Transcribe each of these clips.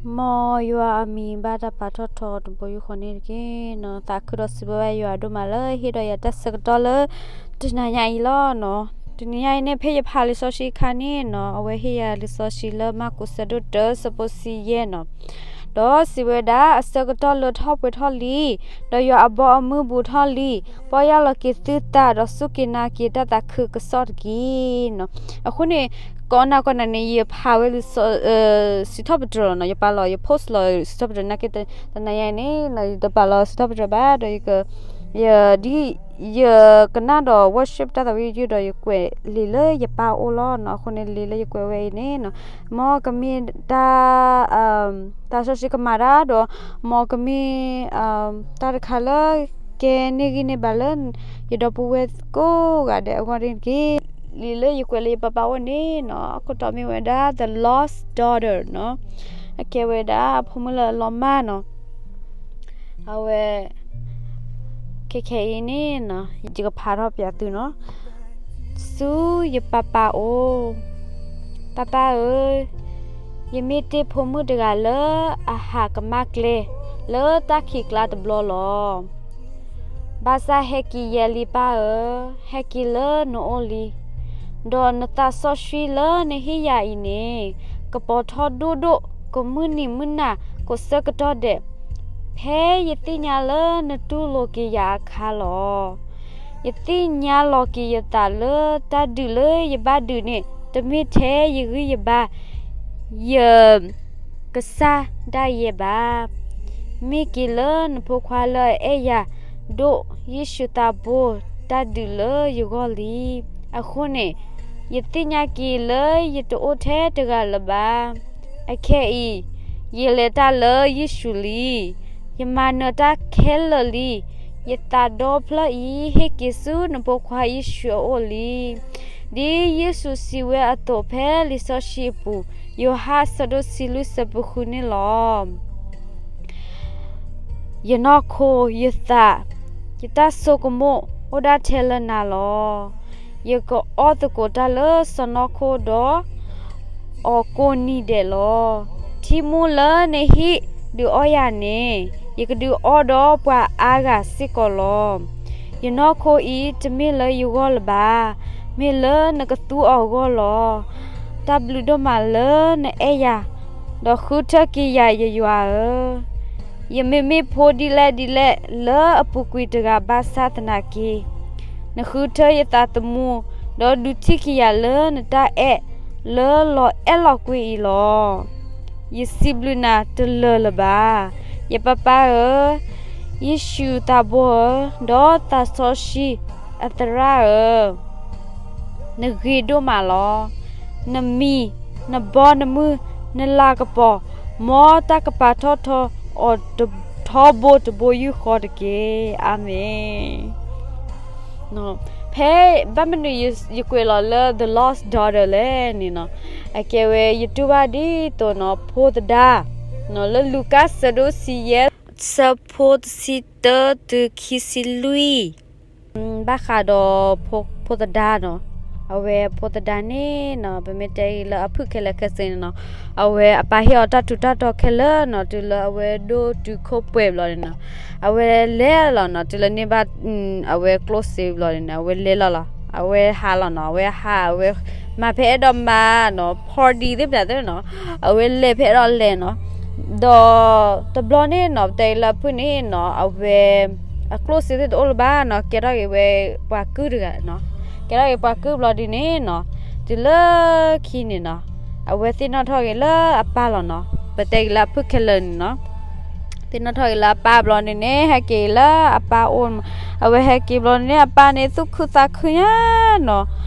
မ်ယွၤအမံၤဘၣ်တၢ်ပာ်ထီၣ်ထီတဘိယူၢ်ဃီန့ၣ်တက့ၢ်နီၤ. သးခုဒီးစံးဘျုးဘၣ်ယွၤဒိၣ်မးလၢဟ့ၣ်ဒီးယၤတၢ်ဆၢကတီၢ်လၢတနၤညါအံၤလီၤနီၤ. တနၤညါအံၤန့ၣ် ဖဲယဖးလံာ်စီဆှံအခါန့ၣ်နီၤ, အဝဲဟ့ၣ်ယၤလံာ်စီဆှံလၢမၢ်ကူးဆၢဒိၣ်တၢ ဆၢဖိတဆံယဲၢ်နီၤ. ဒီးစံးဝဲဒၣ်, အဆၢကတီၢ်လၢထီၣ်ပှဲၤထီၣ်လံ, ဒီးယွၤအဘီအမုၢ်ဘူးထီၣ်လံ, ပီၢ်ယၢ်လီၤက့ၤသုသး, ဒီးစူၢ်က့ၤနာ်က့ၤတၢ်သးခုကစီၣ်တက့ၢ်နီၤ. အဃိန့ၣ် ကိးနၤကိးနၤန့ၣ် ယဖးဝဲလံာ်စီ စံးထီၣ်ပတြၢၤလီၤနီၤ. ယပာ်လီၤ ယ post လီၤစံးထီၣ်ပတြၢၤနာ်က့ တနၤညါအံၤန့ၣ် ယတပာ်လီၤစံးထီၣ်ပတြၢၤဘၣ်ဒီး ယ ဒ် ယကနၣ်ဒီး worship တၢ်သးဝံၣ်ယုၢ်ဒီး ယကွဲးလံာ်လၢယပၢ်အအိၣ်လီၤနီၤ. အဃိန့ၣ် လံာ်လၢယကွဲးဝဲအံၤန့ၣ်နီၤ, မ်ကမ့ၢ်တၢ် တၢ်စီဆှံကမၤတၢ်ဒီး မ်ကမ့ၢ် တၢ်တခါလၢ ကဲန့ၢ်ဂံၢ်န့ၢ်ဘါလၢ ယဒီပုၢ်ဝဲၢ်ကိးဂၤဒဲးအဂီၢ်န့ၣ်တက့ၢ်. လံာ်လၢယကွဲးလၢယပၢ်ပၢ်အိၣ်န့ၣ်နီၤ, အခိၣ်တီမ့ၢ်ဝဲဒၣ် The Lost Daughter နီၤ. အကဲဝဲဒၣ်အဖိမုၣ်လၢအလီၤမၢ်နီၤ. အဝဲ ခဲခဲအံၤန့ၣ်နီၤ, ယကဖးထီၣ်ပၠးသုနီၤ. ဆူယပၢ်ပၢ်အိၣ်, ပၢ်ပၢ်ဧၢ, ယမ့ၢ်တ့ၢ်ဖိမုၣ်တဂၤလၢအဟးကမၣ်ကျဲ လၢတၢ်ခံးကျါတဘျီလီၤ. ဘၣ်ဆၣ်ဟဲက့ၤယဲလံပၢ်ဧၢ, ဟဲက့ၤလၢနအိၣ်လံ. ဒီးနသးစီဆှံလၢနဟ့ၣ်ယၤအံၤန့ၣ် ကပီၤထီၣ်ဒိၣ်ဒိၣ် ကမုၢ်နံၤမုၢ်နၤကိးဆၢကတီၢ်ဒဲး, ဖဲယသ့ၣ်ညါလၢနတူၢ်လိာ်က့ၤယၤအခါလီၤ. ယသ့ၣ်ညါလီၤက့ၤယသးလၢတၢ်ဒုးလၢယဘၣ်ဒုးန့ၣ် တမ့ၢ်ထဲယဂံၢ်ယဘါ ယ ကစၢ်ဒၣ်ယဲဘၣ်. မ့ၢ်က့ၤလၢနဖိခွါလၢအအဲၣ်ယၤဒိၣ် ယ့ၣ်ၡူးသးဘိတၢ်ဒုးလၢယဂီၢ်လံ. အဃိန့ၣ် ယသ့ၣ်ညါက့ၤလၢယတအိၣ်ထဲတဂၤလၢၤဘၣ်. အခဲအံၤ ယလဲၤတၢ်လၢယ့ၣ်ၡူးလံ. ယမၤနၢၤတၢ်ခဲလၢာ်လံ. ယသးဒီဖျၢၣ်အံၤ ဟ့ၣ်က့ၤဆူနဖိခွါယ့ၣ်ၡူးအအိၣ်လံ. ဒ်ယ့ၣ်ၡူးစံးဝဲအသိးဖဲလံာ်စီဆှံအပူၤ, ယိၤဟၣ်ဆၢဒိၣ်ဆံလွံၢ်ဆၢဖိဃုန့ၣ်လီၤ. ယနီၢ်ခိ, ယသး, ယတၢ်ဆိကမိၣ်အိၣ်ဒၣ်ထဲလၢနၤလီၤ. ယကအီၣ်သကိးတၢ်လၢစီၢ်နီၤခိၣ်ဒီး အီၤကိးနံၤဒဲးလီၤ. ထံမူလၢနဟံၣ်ဒုးအီယၤန့ၣ်, ယကဒုးအီဒီးပှၤအါဂၤစ့ၢ်ကီးလီၤ. ယနီၢ်ခိအံၤတမ့ၢ်လၢယဂီၢ်လၢၤဘၣ်, မ့ၢ်လၢနကသူအီၤအဂီၢ်လီၤ. တၢ်ဘျုးဒိၣ်မးလၢနအဲၣ်ယၤ, ဒီးဃုထၢက့ၤယၤ ယယွၤဧၢ. ယမ့မ့ၢ်ဖိဒ်လဲၣ်ဒ်လဲၣ်လၢအပူၤကွံာ်တဂၤဘၣ်ဆၣ်သနာ်က့, နဃုထၢယသးသမူ, ဒီးဒုးထံၣ်က့ၤယၤလၢနတၢ်အဲၣ်လၢလီၤအဲၣ်လီၤကွံအံၤလီၤ. ယစံးဘျုးနၤတလၢာ်လၢၤဘၣ်. ယပၢ်ပၢ်ဧၢ, ယ့ၣ်ၡူးသးဘိဧၢ, ဒီးသးစီဆှံအသရၣ်ဧၢ, နဂ့ၤဒိၣ်မးလီၤ. နမံၤ, နဘီနမုၢ်, နလၤကပီၤ, မ်တၢ်ကပာ်ထီၣ်ထီအီၤထီဘိတဘိယူၢ်ဃီတက့ၢ်. အၤမ့ၣ်. ဖဲဘၣ်မနုၤယကွဲးလီၤလၢ The Lost Daughter လဲၣ်န့ၣ်နီၤ, အကဲဝဲယတူၢ်ဘၣ်ဒ်သိးနီၤ ဖိသဒါ, လၢလူၤကၣ်ဆၢဒိၣ်ဆံယဲၢ် ဆၢဖိတဆံတၢတုၤခံဆံလွံၢ်, ဘၣ်ဃးဒီးဖိသဒါနီၤ, အဝဲဖိသဒါန့ၣ်နီၤ ပမ့ၢ်တဲအံၤလၢအဖုၣ်ခဲလၢာ်ခဲဆ့န့ၣ်နီၤ, အဝဲအပၢ်ဟ့ၣ်အီၤတၢ်ထူးတၢ်တီၤခဲလၢာ်နီၤ, တုၤလၢအဝဲဒိၣ်တုၤခိၣ်ပှဲၤဘျီန့ၣ်နီၤ, အဝဲလဲၤလီၤနီၤ, တုၤလၢန့ၢ်ဘၣ် အဝဲကျိၣ်စ့ဘျီန့ၣ်နီၤ, အဝဲလဲၤလီၤလီၤ, အဝဲဟးလီၤနီၤ, အဝဲဟး အဝဲမၤဖဲအဲၣ်ဒိးမၤနီၤ, party သ့ၣ်ပျးသ့ၣ်နီၤ, အဝဲလဲၤဖဲအဲၣ်ဒိးလဲၤနီၤ, ဒီးတဘျီန့ၣ်နီၤ ပတဲလၢအဖုၣ်န့ၣ်နီၤ, အဝဲ အကျိၣ်စ့သ့ၣ်တအိၣ်လၢၤဘၣ်နီၤ, ကဲထီၣ်က့ၤဝဲပှၤကုၢ်တဂၤနီၤ, ကဲထီၣ်က့ၤပှၤကုၢ်ဘျီဒ်န့ၣ်နီၤ, တုၤလၢခံန့ၣ်နီၤ, အဝဲသ့ၣ်နီၣ်ထီၣ်က့ၤလၢအပၢ်လီၤနီၤ, ပတဲက့ၤလၢအဖုၣ်ခဲလၢာ်န့ၣ်နီၤ, သ့ၣ်နီၣ်ထီၣ်က့ၤလၢအပၢ်ဘျီန့ၣ်န့ၣ် ဟဲက့ၤလၢအပၢ်အိၣ်, အဝဲဟဲက့ၤဘျီန့ၣ် အပၢ်န့ၣ်သူၣ်ခုသးခုညါနီၤ,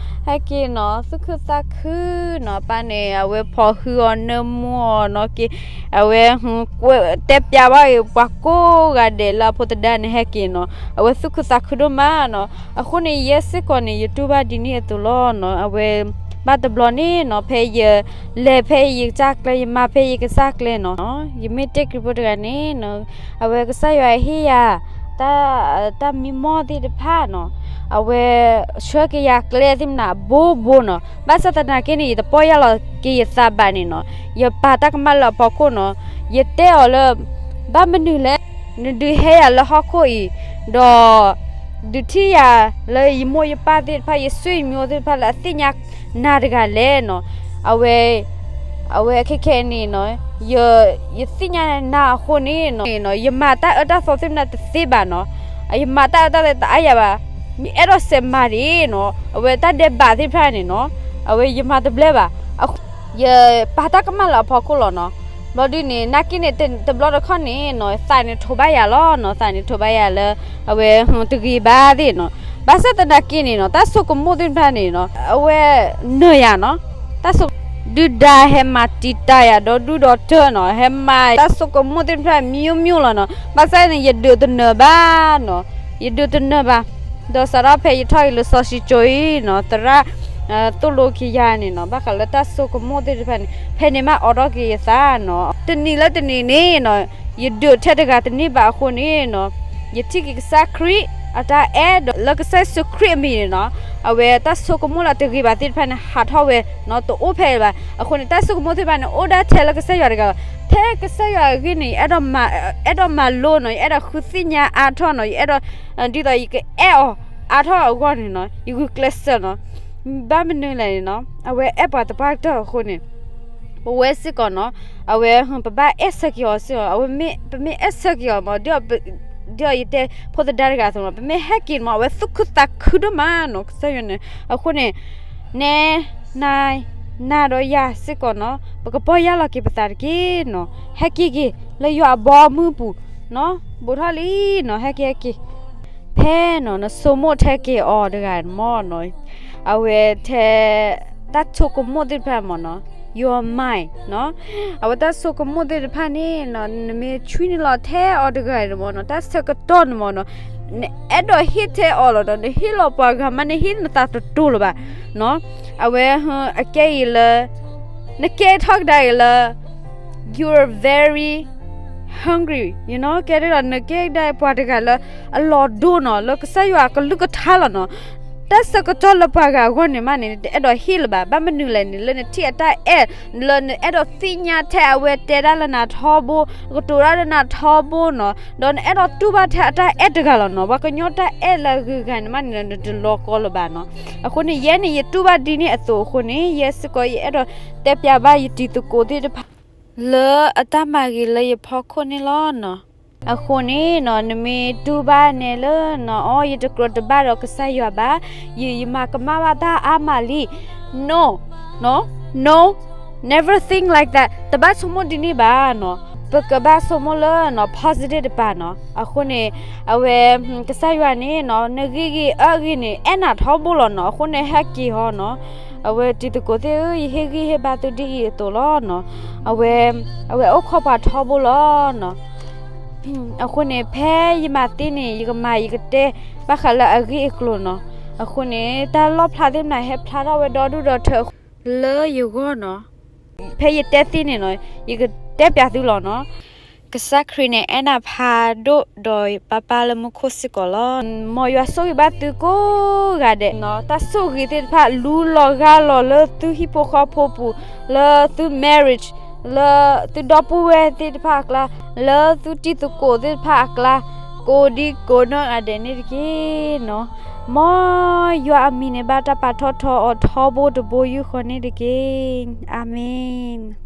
ဟဲက့ၤနီၤ သူၣ်ခုသးခုနီၤ, အပၢ်န့ၣ် အဝဲဖိးဟုအီၤနၢမူအီၤနီၤက့ၤ, အဝဲ တဲပျးဘၣ်အံၤ ပှၤကိးဂၤဒဲးလၢအဖိသဒါန့ၣ်ဟဲက့ၤနီၤ, အဝဲသူၣ်ခုသးခုဒိၣ်မးနီၤ, အဃိန့ၣ် ယဲစ့ၢ်ကီးန့ၣ် ယတူၢ်ဘၣ်ဒ်န့ၣ်အသိးလီၤနီၤ, အဝဲ ဘၣ်တဘျီန့ၣ်နီၤ ဖဲယလဲၤဖဲယကစၢ်ကျဲ ယမၤဖဲယကစၢ်ကျဲနီၤ, ယမ့ၢ်တ့ၢ်ခရံာ်ဖိတဂၤန့ၣ်နီၤ, အဝဲကစၢ်ယွၤဟ့ၣ်ယၤ တၢ်မံမီၢ်သ့ၣ်တဖၣ်နီၤ, အဝဲဆှၢက့ၤယၤကျဲသ့ၣ်မနၤဘိဘိနီၤ. ဘၣ်ဆၣ်သနာ်က့န့ၣ် ယတပီၢ်ယၢ်လီၤက့ၤယသးဘၣ်န့ၣ်နီၤ, ယပာ်တၢ်ကမၣ်လၢအဖီခိၣ်နီၤ. ယတဲအီၤလၢ ဘၣ်မနုၤလဲၣ်, နဒုးဟဲယၤလၢဟီၣ်ခိၣ်အံၤ, ဒီး ဒုးထံၣ်ယၤလၢယမိၢ်ယပၢ်သ့ၣ်တဖၣ် ယဆွေမျိုးသ့ၣ်တဖၣ်လၢအသ့ၣ်ညါနၤတဂၤလဲၣ်နီၤ. အဝဲ အဝဲခဲခဲအံၤန့ၣ်နီၤ, ယသ့ၣ်ညါနၤအဃိန့ၣ်နီၤ, ယမၤတၢ်အၢတၢ်သီသ့ၣ်မနၤတသ့ဘၣ်နီၤ. ယမၤတၢ်အၢတၢ်သီတအါယၤဘၣ်. ယအဲၣ်ဒိးစဲးမၤဒံးနီၤ, အဝဲတၢ်ဒဲးဘးသ့ၣ်တဖၣ်န့ၣ်နီၤ, အဝဲယမၤတဘျဲဘၣ်. ယပာ်တၢ်ကမၣ်လၢအဖီခိၣ်လီၤနီၤ. ဘျီဒုန့ၣ် နာ်က့န့ၣ် တဘျီတခီၣ်န့ၣ်နီၤ, သးန့ၣ်ထိးဘၣ်ယၤလီၤနီၤ, သးန့ၣ်ထိးဘၣ်ယၤလၢ အဝဲတဂ့ၤဘၣ်သ့ၣ်နီၤ. ဘၣ်ဆၣ်သနာ်က့န့ၣ်နီၤ, တၢ်ဆိကမိၣ်သ့ၣ်တဖၣ်န့ၣ်နီၤ, အဝဲနၢၤယၤနီၤ. တၢ်ဆိကမိၣ် ဒုၣ်ဒါဟဲမၤတံာ်တာ်ယၤဒီဒူၣ်ဒီထၢနီၤ, ဟဲမၤတၢ်ဆိကမိၣ်သ့ၣ်တဖၣ် မျိုးမျိုးလီၤနီၤ. ဘၣ်ဆၣ်န့ၣ် ယဒုးတနၢၤဘၣ်နီၤ, ယဒုးတနၢၤဘၣ်. ဒီးစးထီၣ်ဖဲယထီၣ်အံၤလၢစီၤၡံကၠိအံၤနီၤ, သရၣ်သိၣ်လိက့ၤယၤန့ၣ်နီၤ, ဘၣ်ဃးလၢတၢ်ဆိကမိၣ်သ့ၣ်တဖၣ်န့ၣ် ဖဲန့ၣ်မးအိးထီၣ်က့ၤယသးနီၤ. တနံၤလၢတနံၤန့ၣ်နီၤ, ယဒုးထဲတဂၤတန့ၢ်ဘၣ်အဃိန့ၣ်နီၤ, ယထံၣ်က့ၤကစၢ်ခရံာ်အတၢ်အဲၣ်ဒီးလၢကစၢ်ယ့ၣ်ၡူးခရံာ်အမံၤန့ၣ်နီၤ, အဝဲတၢ်ဆိကမိၣ်လၢတဂ့ၤဘၣ်သ့ၣ်တဖၣ်န့ၣ် ဟးထီၣ်ဝဲနီၤ, တအိၣ်ဖဲဘၣ်. အဃိန့ၣ် တၢ်ဆိကမိၣ်သ့ၣ်တဖၣ်န့ၣ် အိၣ်ဒၣ်ထဲလၢကစၢ်ယွၤတဂၤလီၤ. ထဲကစၢ်ယွၤအဂ့ၢ်န့ၣ် အဲၣ်ဒိးမၤလိနီၤ, ယအဲၣ်ဒိးဃုသ့ၣ်ညါအါထီၣ်နီၤ, ယအဲၣ်ဒိး ဒ်သိးယကအဲၣ်အီၤအါထီၣ်အဂီၢ်န့ၣ်နီၤ, ယဂုာ်ကျဲးစၢးနီၤ. ဘၣ်မနုၤလဲၣ်န့ၣ်နီၤ, အဝဲအဲၣ်ပှၤသပှၢ်ကတၢၢ်အဃိန့ၣ် ပဝဲစ့ၢ်ကီးနီၤ, အဝဲပဘၣ်အဲၣ်ဆၢက့ၤအီၤစ့ၢ်ကီး, အဝဲမ့ၢ် ပမ့ၢ်အဲၣ်ဆၢက့ၤအီၤမး, ဒ်အံၤယတဲဖိသဒါတဂၤအသိးနီၤ, ပမ့ၢ်ဟဲက့ၤန့ၣ်မး အဝဲသူၣ်ခုသးခုဒိၣ်မးနီၤ, ကစၢ်ယွၤန့ၣ်. အဃိန့ၣ် နဲ နၤ နၤဒီးယၤစ့ၢ်ကီးနီၤ, ပကပီၢ်ယၢ်လီၤက့ၤပသးတက့ၢ်နီၤ, ဟဲက့ၤက့ၤလၢယွၤအဘီအမုၢ်ပူၤနီၤ, ဘူးထီၣ်လံနီၤ, ဟဲက့ၤဟဲက့ၤ ဖဲနီၤ နဆိကမိၣ်ထဲက့ၤအီၤတဂၤန့ၣ်မးနီၤ, အဝဲထဲ တၢ်ဆိကမိၣ်သ့ၣ်တဖၣ်မးနီၤ, your mind နီၤ, အဝဲတၢ်ဆိကမိၣ်သ့ၣ်တဖၣ်န့ၣ်နီၤ, နမ့ၢ်ဆွံနုာ်လီၤထဲအီၤတဂၤန့ၣ်မးနီၤ, တၢ်ဆၢကတီၢ်န့ၣ်မးနီၤ, နအဲၣ်ဒိးဟ့ၣ်ထဲအီၤလီၤနီၤ, နဟ့ၣ်လီၤပှၤဂၤမး နဟ့ၣ်နသးတတိၤလၢၤဘၣ်နီၤ, အဝဲ အကဲအံၤလၢ နကဲထီၣ်ကဒါအံၤလၢ you are very hungry, you know, ကဲဒ်ဒီး နကဲဒၣ်ပှၤတဂၤလၢအလီၤဒိနီၤ, လၢကစၢ်ယွၤအကလုၢ်ကထါလီၤနီၤ. တၢ်ဆၢကတီၢ်လၢပှၤဂၤအဂီၢ်န့ၣ်မးန့ၣ် နတအဲၣ်ဒိးဟ့ၣ်လၢၤဘၣ်. ဘၣ်မနုၤလဲၣ်န့ၣ် လၢနထံၣ်အတၢ်အဲၣ်, လၢနအဲၣ်ဒိးသ့ၣ်ညါထဲအဝဲတဲဒၣ်လၢနၤထီဘိ, ကတိၤဒၣ်လၢနၤထီဘိနီၤ, ဒီးနအဲၣ်ဒိးတူၢ်ဘၣ်ထဲအတၢ်အဲၣ်တဂၤလီၤနီၤ. ပှၤကညီတၢ်အဲၣ်လၢအဂ့ၤဂၤန့ၣ်မးန့ၣ် နတလီၤကီလၢၤဘၣ်နီၤ. အဃိန့ၣ် ယဲန့ၣ် ယတူၢ်ဘၣ်ဒ်န့ၣ်အသိးအဃိန့ၣ် ယဲစ့ၢ်ကီး ယအဲၣ်ဒိးတဲပျးဘၣ်ယတံၤသကိးသ့ၣ်တဖၣ် လၢအတၢ်မၤဂ့ၤလၢယဖီခိၣ်န့ၣ်လီၤနီၤ. အဃိန့ၣ်နီၤ နမ့ၢ်တူၢ်ဘၣ်နဲလၢနီၤ အိ ယတကြၢးတဘၣ်ဒီးကစၢ်ယွၤဘၣ်, ယ ယမၤကမၣ်ဘၣ်တၢ်အါမးလံ. No, no, no, never think like that. တဘၣ်ဆိကမိၣ်ဒ်န့ၣ်ဘၣ်နီၤ. ပကဘၣ်ဆိကမိၣ်လၢနီၤ positive တပၤနီၤ. အဃိန့ၣ် အဝဲ ကစၢ်ယွၤန့ၣ်နီၤ နဂ့ၤဂ့ၤအၢဂ့ၤန့ၣ် အဲၣ်နၤထီဘိလီၤနီၤ. အဃိန့ၣ် ဟဲက့ၤဟီနီၤ. အဝဲတံၤသကိးသ့ၣ်ဧၢ, ယဟ့ၣ်ဂံၢ်ဟ့ၣ်ဘါသုဒ်အံၤအသိးလီၤနီၤ. အဝဲ အဝဲအိၣ်ခိးပှၤထီဘိလီၤနီၤ. အဃိန့ၣ် ဖဲယမၤသ့န့ၣ် ယကမၤယကတဲ ဘၣ်ဃးလၢအဂ့ၢ်အကျိၤနီၤ. အဃိန့ၣ် တၢ်လီၣ်ဖျါသ့ၣ်မနၤ ဟဲဖျါထီၣ်ဝဲဒီဒူၣ်ဒီထၢ လၢယဂီၢ်နီၤ. ဖဲယတဲသ့န့ၣ်နီၤ ယကတဲပျးသုလီၤနီၤ. ကစၢ်ခရံာ်န့ၣ် အဲၣ်နၤဖးဒိၣ်ဒီးပၢ်ပၢ်လၢမူခိၣ်စ့ၢ်ကီးလီၤ. မ်ယွၤဆိၣ်ဂ့ၤဘၣ်သုကိးဂၤဒဲးနီၤ. တၢ်ဆိၣ်ဂ့ၤသ့ၣ်တဖၣ် လူလီၤဂၢ်လီၤလၢသုဟံၣ်ဖိဃီဖိပူၤ, လၢသု marriage, လၢသုဒီပုၢ်ဝဲၢ်သ့ၣ်တဖၣ်အကျါ, လၢသုတံၤသကိးသ့ၣ်တဖၣ်အကျါ, ကိးဒံကိးနီၢ်ဂၤဒဲးန့ၣ်တက့ၢ်နီၤ. မ်ယွၤအမံၤန့ၣ် ဘၣ်တၢ်ပာ်ထီၣ်ထီအီၤထီဘိတဘိယူၢ်ဃီန့ၣ်တက့ၢ်. အၤမ့ၣ်.